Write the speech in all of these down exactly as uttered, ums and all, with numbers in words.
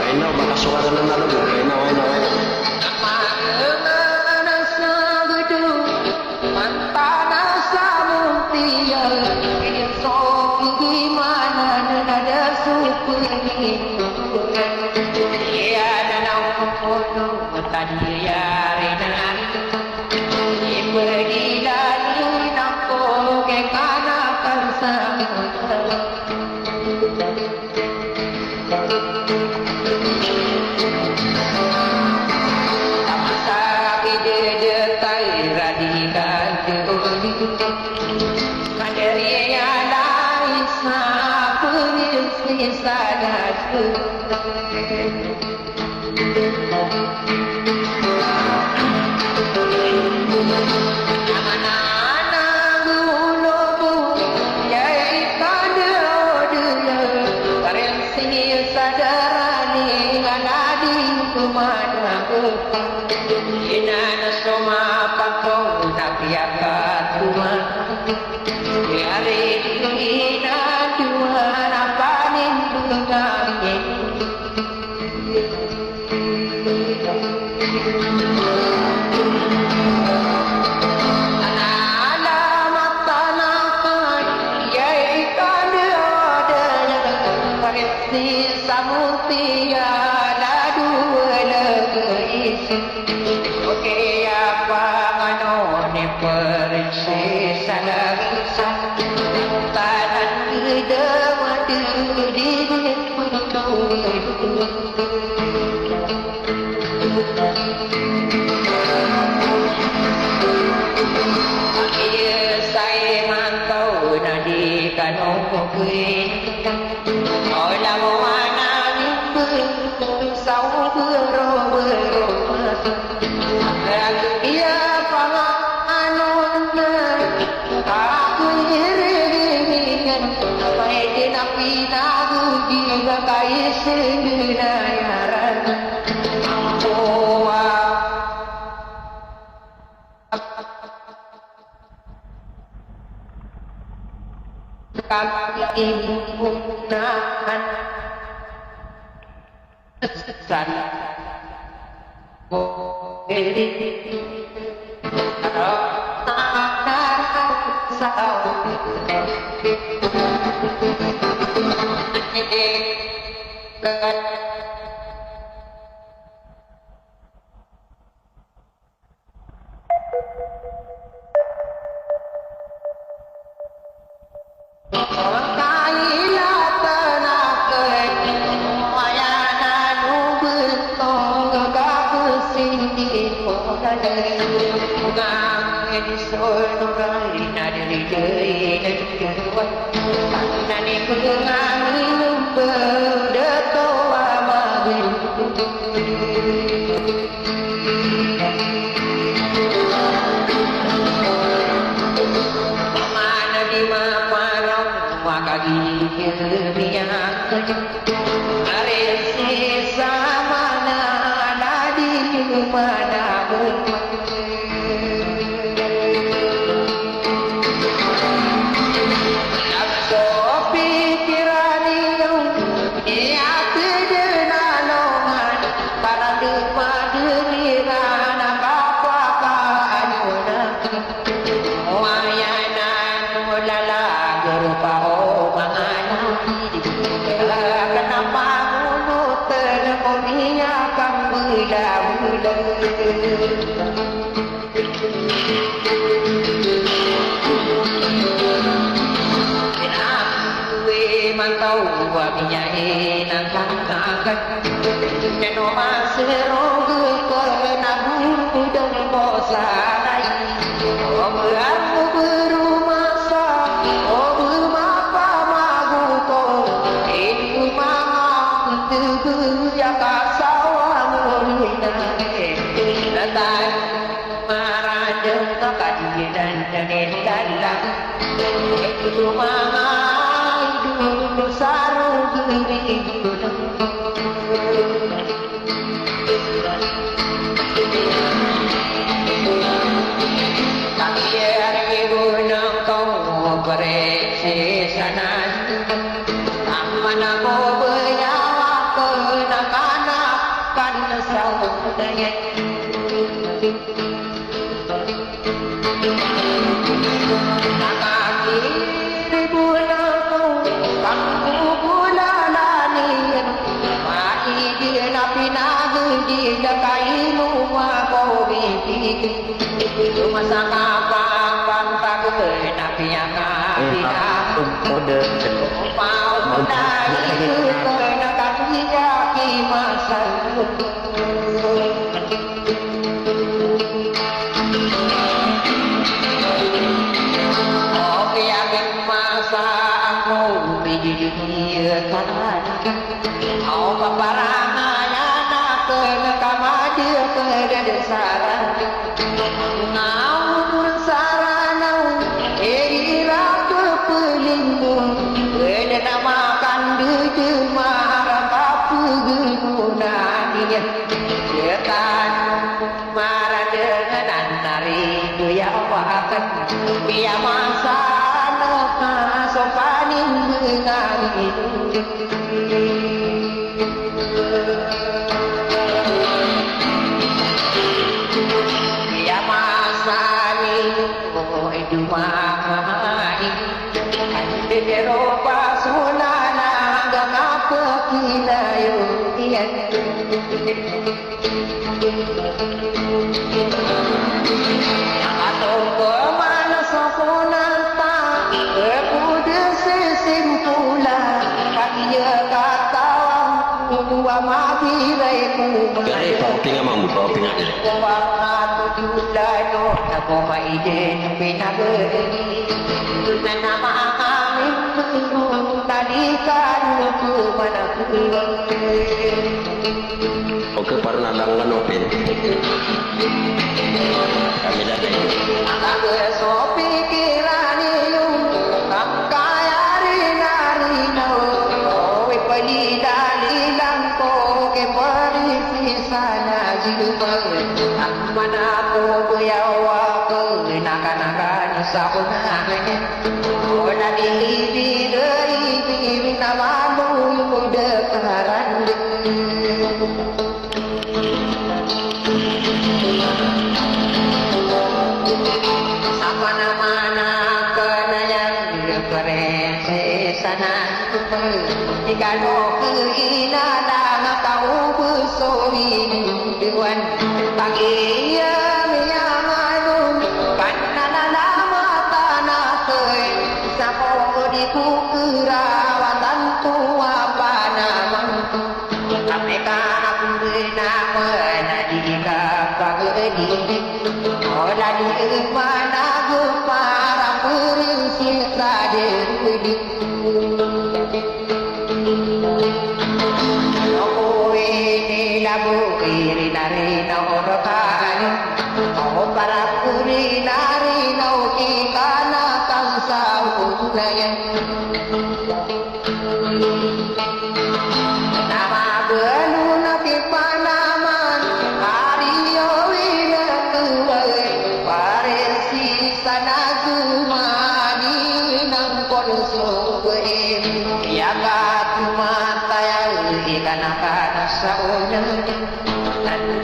Ay, no, baka suwara na nalog. Ay, no, ay, no, ay, no. Indalang, ito manga idol sa rogeri. Kagiya rigonang kaw, prinsesa nan, a mana ko baya ko na kanakan sa udayan. Nakakiribona ko, kangkukulalan iyan. Maidi na pinagdi na kailoma ko bibig. Lomasa ka pangpangtag na piyakapina. Pauna ito na kapiya ki masa. O kiyagin masa angko bidiliya ka. Aw paparangayan akn ka madi ka dadasaran. Ngaw ko saranaw, iri ra pepelinggo, eda na makandede marap a pegegona niyan. Setan maradengan a narigo ya wakan, iya masano ka so panindengan. Iya masani o idumani. Andedero pasonan a gakapekinayo iyan. Ato ko mana so konata, ko de sesimpolan, kagiya katawan ko a mabiray ko. Gari, paopinga mambo, paopinga diri. Ko a matutulano, na ko maiden pinaberi. Na na maamin ko, na di ka ko manakuri. Oke, parna lang kan open. Kami dati. Akal so pikiran iyo, kangkaya rinarinaw. Owe, palilalilan ko ke parisi sana jilbab. Mana ko bayawa ko, nakanakan sa ko na. Wala di di di di di na mamu ko de karande. Sapa na mana ka na yan, prinsesa nan. Ikano ko ina na makaubos o iniwan. Pag-iya miyamanon, pananalamat anak ko, sa ko di ko kerawatan tuwa pa naman. Kami ka apurin naman a di ka pagdi. Wala di manago para prinsesa diri. Loko ini labo iri nari na orkan. Ako para kuri nari na uki kana tangsa unayan. Nama belu na pipanaman, ari yo ina tuwai, pare si Sana zumani nang kono sobe, iya ka tumataya, ika na ka na sa ona.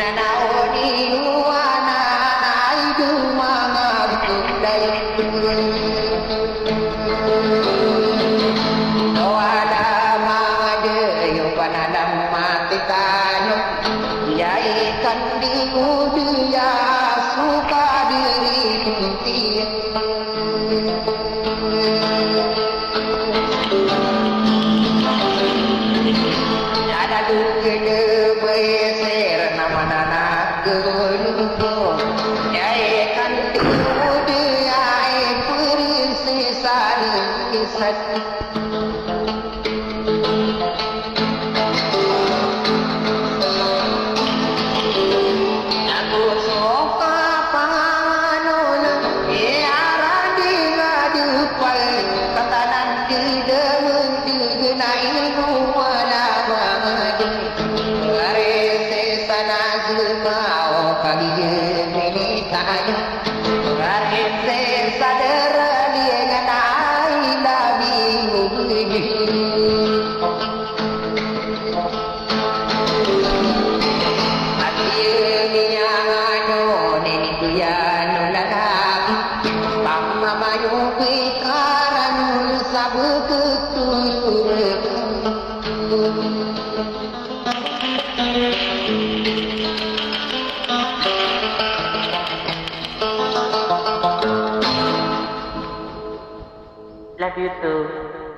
Nana oni nuwana na idu manga budaya. Wala manga deyo panadam mati kanyo. Yai kandi udu ya suka diri. Ada dukede beser nama nana geludo. Yai kandi udu yai prinsesa ni kisah. Nago so kapanganon, e ara Love you too.